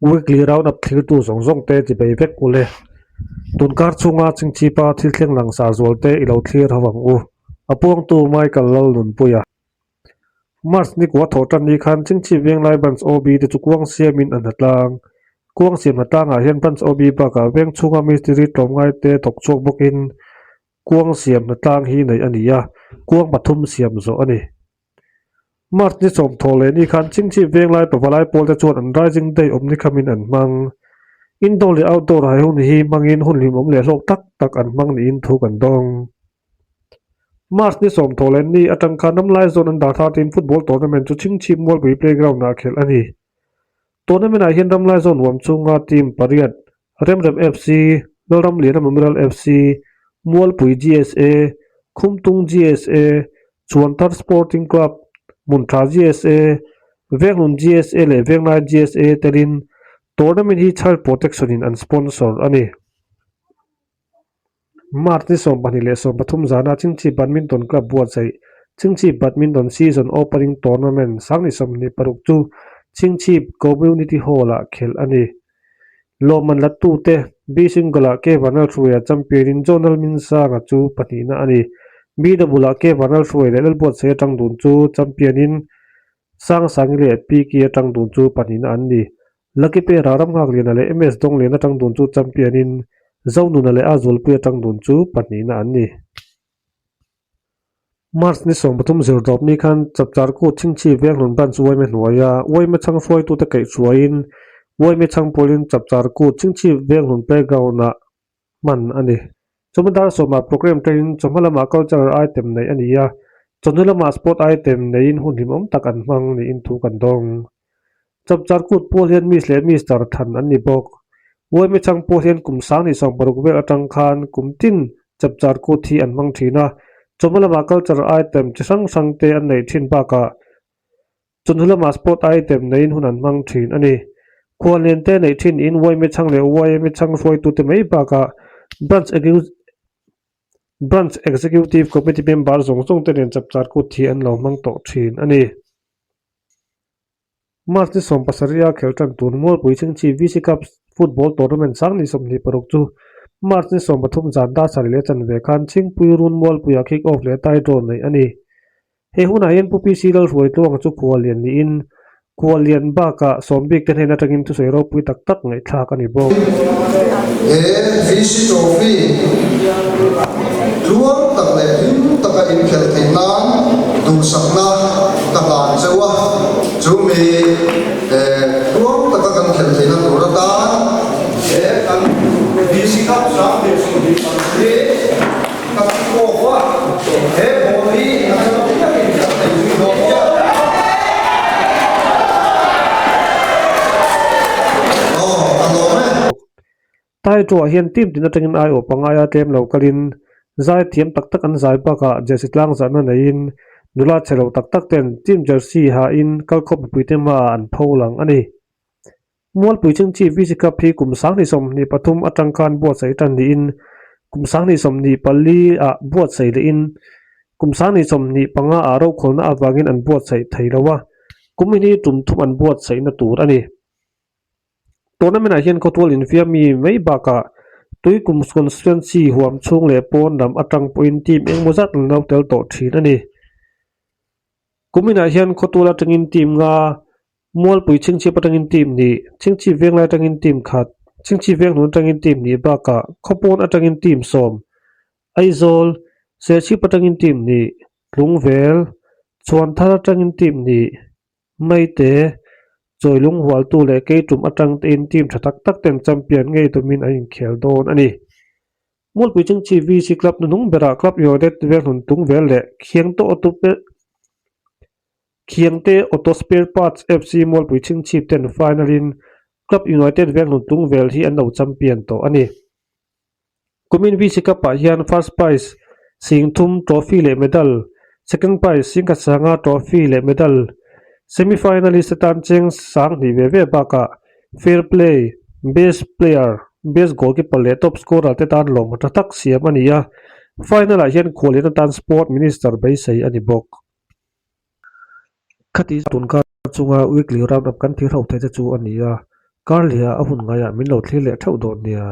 Weekly Roundup thlirtu zawng zawng te chibei vek u le. Tunkar chhunga chingchipa thil thleng langsar zual te i lo thlir ho ang u. A puangtu Michael Lalnunpuia. March ni kua thawh tan ni khan Chingchip Venglai Branch OB te chu kuang siamin an hnatlang. Kuang siam hnatlangah hian Branch OB bakah veng chhunga mistiri tlawmngai te thawk chhuak bawkin kuang siam hnatlang hi neih a ni a, kuang pathum siam zawh a ni. March ni sawmthawh leh ni khan Chingchip Venglai pavalai pawl te chuan an Rising Day awm ni khamin an hmang. Indoor leh outdoor ah he hun hi hmangin hun hlimawm leh hlawk tak tak an hmang niin thu kan dawng. March ni sawmthawh leh ni atang khan ramlai zawn an dah thar tiin football tournament chu Chingchip Mualpui playground ah khelh a ni. Tournament ah hian ramlai zawn huam chhunga team pariat Remrem FC, Lalramliana Memorial FC, Mualpui GSA, Khumtung GSA, Chuanthar Sporting Club, Hmuntha GSA, Venghlun GSA leh Venglai GSA telin tournament hi Child Protection in an sponsor a ni. March ni 25 le 30 zana Chingchi Badminton Club buatsaih Chingchi Badminton Season Opening Tournament 2026 chu Chingchip Community Hall-ah khelh a ni. Lawmman lattute B Single-ah K Vanlalhruaia champion-in Jonal Minsanga chu pahnihna a ni. B Double-ah K Vanlalhruaia leh Lalbuatsaih atang dun chu champion-in Sangsangi leh PK atang dun chu pahnihna an ni. Lucky Pera ram nghak liana leh MS Dawng lian atang dun chu champion in Zonuna leh a Zualpui atang dun chu pahnihna an ni. March ni 13 zir dawp ni khan Chapchar Kut Chhingchhip Venghlun Branch Uaime hnuaia Uaime chhang hruaitute kaihhruaiin Uaime chhang pawlin Chapchar Kut Chhingchhip Venghlun Playground ah hman a ni. Chawhma dar sawmah programme ṭanin chawhma lamah cultural item neih a ni a, chawhnu lamah sport item neiin hun hlimawm tak an hmang niin thu kan dawng. Chapchar kut pawl hian Miss leh Mister than an ni bawk. Uaime chhang pawh hian kum 2016 vel atang khan kum tin Chapchar kut hi an hmang thin a, chawhma lamah cultural item chi hrang hrang te an neih thin bakah Chawhnu lamah sport item neiin hun an hmang thin a ni. Khuallian te neih thin in Uaime chhang leh Uaime chhang hruaitute mai bakah Branch Branch Executive Committee member zawng zawng te nen Chapchar kut hi an lo hmang tawh thin a ni. March ni 17 a khelh tan tur Mualpui Chhingchhi VC Cup Football Tournament 2026 chu March ni 13 zan dar sarih leh chanve khan Chhingpui Run Mualpuia kick off leh tie draw neih a ni. He hunah hian Pu PC Lalhruaitluanga chu khuallian niin khuallian bakah sawmbik te hnen atangin thusawi ropui tak tak ngaihthlak a ni bawk. He VC Trophy tluang tak leh hlim taka inkhelh theih nan duhsakna ka hlan cheu a, chumi tluang taka kan khelh theihna tur atan he kan VC Cup 2025 hi ka kick off a, he ball hi a chang piangin kan nei zui dawn nia. Aw, ka lawm e. Taituah hian team tin atangin aiawh pangaia tlem lo kalin zai thiam tak tak an zai bakah jersey tlang zahna neiin nula chhe lo tak tak ten team jersey hain kalkhawp mipuite hmaah an pho lang a ni. Mualpui Chhingchhi VC Cup hi kum 2023 atang khan buatsaih tan niin kum 2024 ah buatsaih lehin kum 2025 ah rokhawlna avangin an buatsaih thei lo a, kum hi tum thum an buatsaihna tur a ni. Tournament ah hian khawtual infiam mi mai bakah Tuikum constituency huam chhung leh pawn lam atang pawhin team engemaw zat an lo tel tawh thin a ni. Kuminah hian khawtual atangin team nga Mualpui Chhingchhip atangin team hnih, Chhingchhip Venglai atangin team khat, Chhingchhip Venghnun atangin team hnih bakah Khawpawn atangin team sawm, Aizawl, Serchhip atangin team hnih, Tlungvel, Chhuanthar atangin team hnih, Maite, Chawilung hualtu leh Keitum atang tein team tha tak tak ten champion ngei tumin an inkhel dawn a ni. Mualpui Chhingchhip VC Club hnuhnung berah Club United Venghnun Tlungvel leh Khiangte Auto Khiangte Auto Spare Parts FC Mualpui Chhingchhip ten final in Club United Venghlun Tlungvel hi an lo champion tawh a ni. Kumin VC Cup ah hian first prize 30,000 trophy leh medal, second prize 1,500 trophy leh medal, semi finalist atan cheng 2,000 ve ve bakah fair play, best player, best goalkeeper leh top scorer te tan lawmna tha tak siam a ni a, final ah hian khuallian atan sport minister beisei a ni bawk. Khati tunkar chunga weekly round up kan thil ho theih te chu a ni a. Karlia a hun ngaiah min lo thlir leh theuh dawn nia.